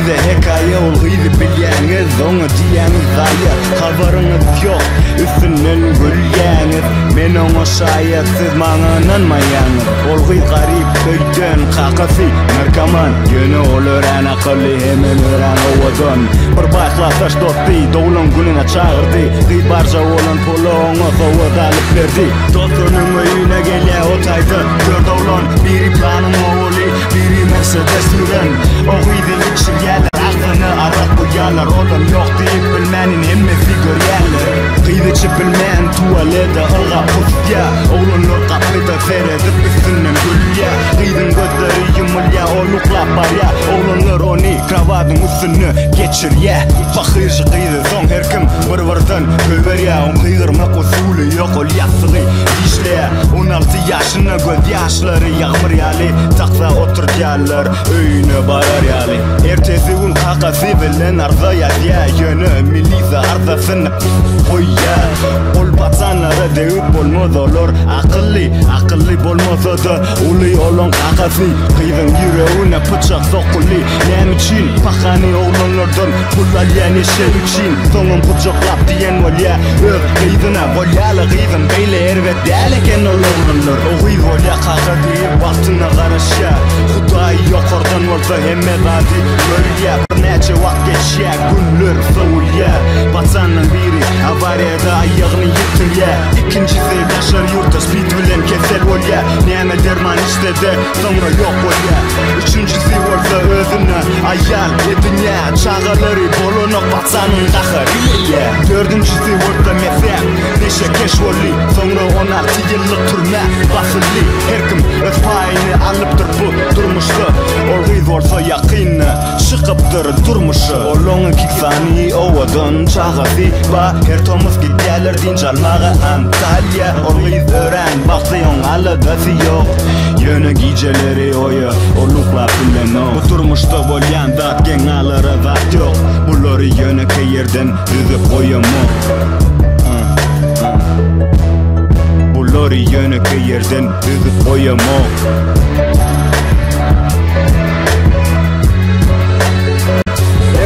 Size hekaýa ol gyzy bilýäňiz, oňa diýýäňiz zaýa, habaryňyz ýok, üstünden gülýäňiz. Men oňa şaýat, siz maňa ynanmaýaňyz. Ol gyz garyp öýden, kakasy narkoman, ýöne ol örän akylly hemem örän owadan. Bir baý klasdaş dosty doglan gününe çagyrdy, gyz barja bolan pula oňa sowgat alyp berdi. Dostunyň öýüne gelýä o taýda dört oglan, biri planyň ogly, Biri Mercedes süren O gyzy içirýärler Agzyna arak guýýarlar Olam ýok diýip bilmänin hemmesi görýärler Gyz içip bilmän tualede ylgap pusýa Oglanlar gapyda seredip üstünden gülýä Gyzyň gözleri ýumulýa ol uklap barýa Oglanlar ony krowadyň üstüne geçirýä Pahyr gyzy soň her kim bir birden göberýä Oň gygyrmak usuly ýok ol ýassygy dişleýä 16 ýaşynda göz ýaşlary ýagmyr ýaly Taksa oturdýarlar öýüne barar ýaly Ertesi gün kakasy bilen arza ýazýa Ýöne milisa arzasyny goýýa Ol paçanlara degip bolmaz olar akylly Akylly bolmasa-da uly olaň kakasy Gyzyň ýüregine pyçak sokuldy Näme üçin pahany oglanlardan pul alýan eşek üçin Soňam gujaklap diýen bolýa öz gyzyna Bolýaly gyzym beýle erbet däl eken ol oglanlar O gyz bolýa kaka diýip wagtyna garaşýa Hudaý ýokardan bolsa hemme zady görýä Birnäçe wagt geçýä günler sowulýa Paçanlaň biri awariýada aýagyny ýitirýä Ikinjisi daşary ýurtda spid bilen kesel bolýa Näme derman içsede soňra ýok bolýa Üçünjisi bolsa özüne aýal edinýä Çagalary bolanok paçanyň gahary gelýä Dördünjisi bolsa mesä neşekeş boldy Soňra 16 ýyllyk türmä basyldy Her kim öz paýyny alypdyr bu durmuşda Ol gyz bolsa ýakynda çykypdyr durmuşa Olaň iki sany owadan çagasy bar Her tomus gidýärler dynç almaga Antalýa Ol gyz örän bagtly oň aladasy ýok Ýöne gijeleri oýa ol uklap bilenok Bu durmuşda bolýan zat geň galara zat ýok Bulary ýönekeý ýerden düzüp goýamok Bulary ýönekeý ýerden düzüp goýamok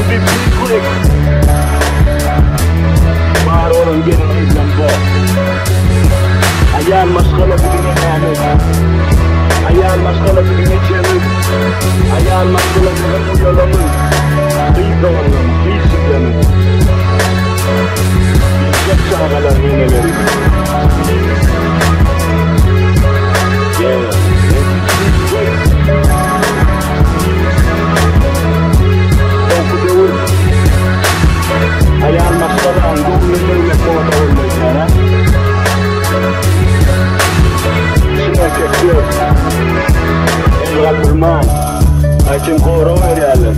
MVP Click Bar bolan gelin gyzlam bor. Aýal maşgala biziň enämiz. Aýal maşgala biziň ejemiz. Aýal maşgala biziň uýalarymyz. Gyz doganlarymyz, gyz jiglerimiz. Biljek çagalaryň eneleri. Yeah. MVP Click. Soňky döwür aýal maşgalaň göwnüne degmek moda boldy öýdýän, a? Çyn erkekler el galdyrman, gaýtam gorag berýärler.